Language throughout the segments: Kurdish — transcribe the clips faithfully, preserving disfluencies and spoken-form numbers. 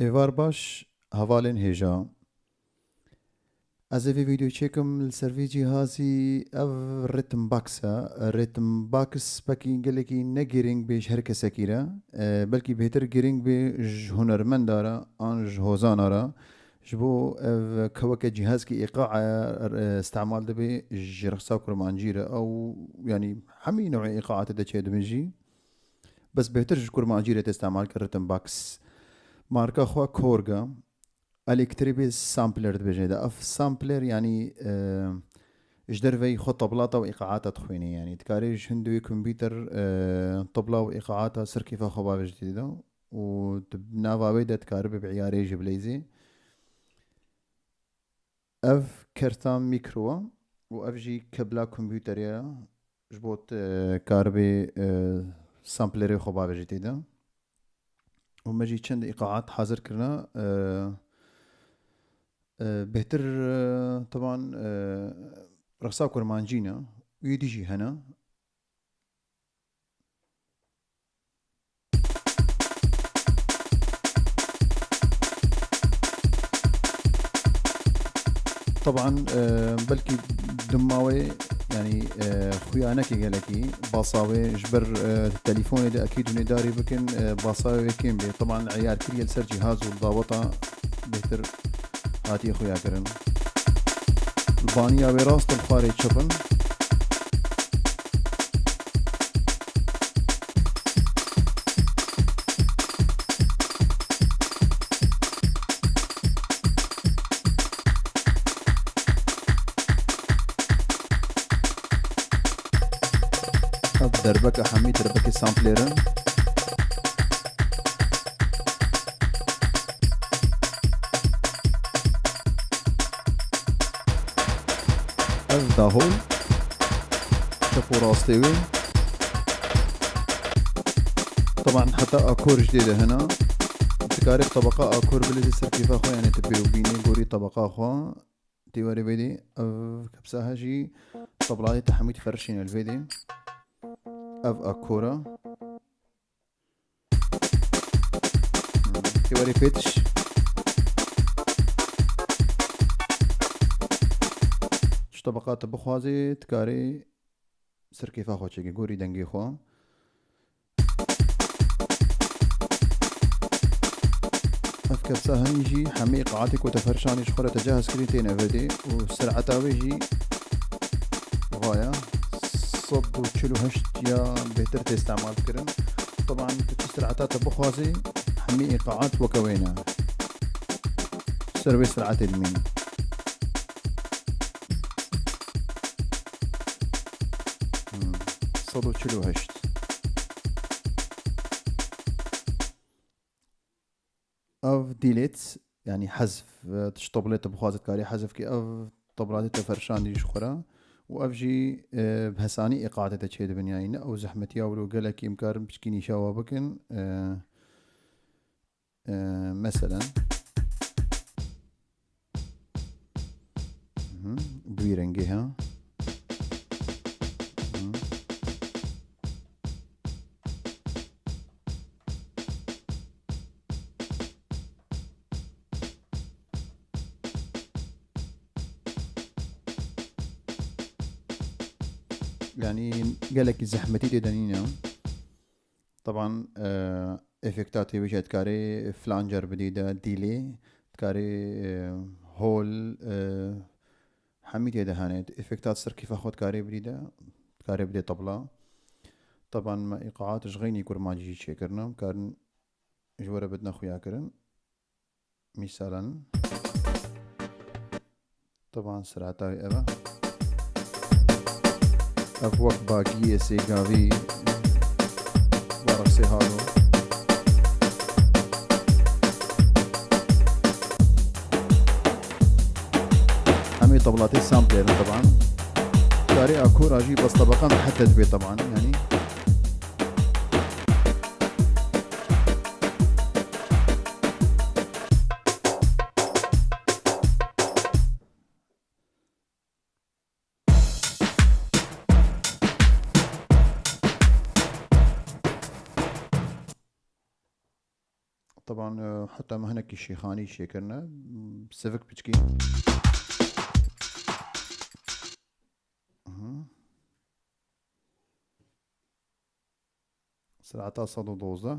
Êvar baş, hevalên hêja. Ez ê vê vîdeo çêkim li ser vî cîhazî, ev Rhythm Box e. Rhythm Box pekî gelekî ne girîng bê ji her kesekî re. E, belkî bêhtir girîng bê ji hunermenda re an ji hozana re. Ji bo ev keweke cîhazkî îqa e, e, îstemal dibe ji rexsa kurmancî re. Ew, yanî hemî newê îqaatê de çêdibin jî. Bes bêhtir ji kurmancî re tê îstemal kir Rhythm Box. Marka xwe Korg e. Elektrî bê sampler dibêje de. Ev sampler, yanî, e, ji derveyî xwe tablata û îqaata dixwîne. Yanî dikarê ji hin du kompîter, e, tabla û îqaata ser kêfa xwe bavêje tê de. Û di nava wê de dikare bi iyarê jî bileyzê. Ev kerta mîkro e û ev jî kebla kompîterê ye. Ji bo te karibê, e, samplerê xwe bavêje tê de. Û me jî çend îqaat hazir kirine. E, e, bêhtir, e, teban, e, rexsa kurmancî ne. Wî dî jî hene. Teban, e, belkî dima wê, yanî, e, xuya neke gelekî, basa wê ji ber, e, telîfonê de ekîd hûn ê darî bikin, e, basa wê kêm bê. Teban eyar kiriye li ser cîhaz û daweta bêhtir hatiye xuya kirin. Li baniya wê rast in, xwarê çep in. Ev derbeka hemî derbekê sampler in. Ev dahol, çep û rastê wê. Teban heta akor ji dê de hene. Dikarê tebeqa akor bilêzê ser kêfa xwe, yanî tu pê û bînê gorî tebeqa xwe. Tê werê vê dê, ev kepsa he jî tablayê te hemî diferşîne li vê dê. Ev akor e. Tê werê pêtiş. Ji tebeqa te bixwazê, dikarê ser kêfa xwe çêkê, gorî dengê xwe. Ev kepsa hemî jî hemî îqaatê ku te ferşanî ji xwe re te cehaz kirî têne vê dê û sereta wê jî vaya sed û çil û heşt ya bêhtir tê îstemal kirin. Teban tu çi sereta te bixwazî, hemî îqaat weke wê ne. Ser wê seretê dimînin. Hmm, sed û çil û heşt. Ev delete, yanî hezf, e, tu ji tablet bixwazit karî hezf kî, ev tabletê te ferşandî ji xwe re û ev jî, e, bi hesanî îqaatê te çêdibin, yanî ne ew zehmetiya wilo gelekî em karin piçkî nîşa we bikin. E, e, meselen, Mhm, bi wî rengê ha. Mhm. Yanî gelekî zehmetî tê de nîne. Teban, e, efekta tê wê jî dikarê flanger bidî de, delay, dikarê, e, hol, e, hemî tê de hene. Efekta ser kêfa xwe dikarê bidî de, dikarê bidê tabla. Teban me îqaat ji xeynî kurmancî jî çêkirine, em karin ji we re bidine xuya kirin. Mîsalan, teban sirata wî ev e. Ev wek bagiyê sêgavî, wek rexsê halo. Hemî tablatê sampler in teban. Karê akora jî bes tebeqan hete dibê teban, yanî. Teban, e, heta me hinekî şêxanî çêkirine. Sivik piçkî. Mhm. Saeta sed û dozdeh.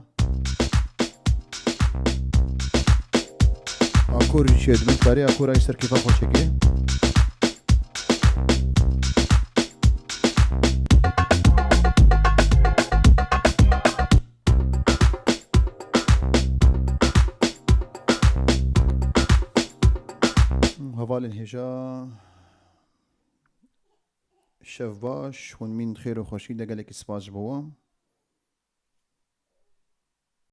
Akor jî çêdibin, karê akora jî ser kêfa xwe çêkê. Hevalên hêja, şev baş, hûn mîn xêr û xweşî de, gelekî spas ji bo we.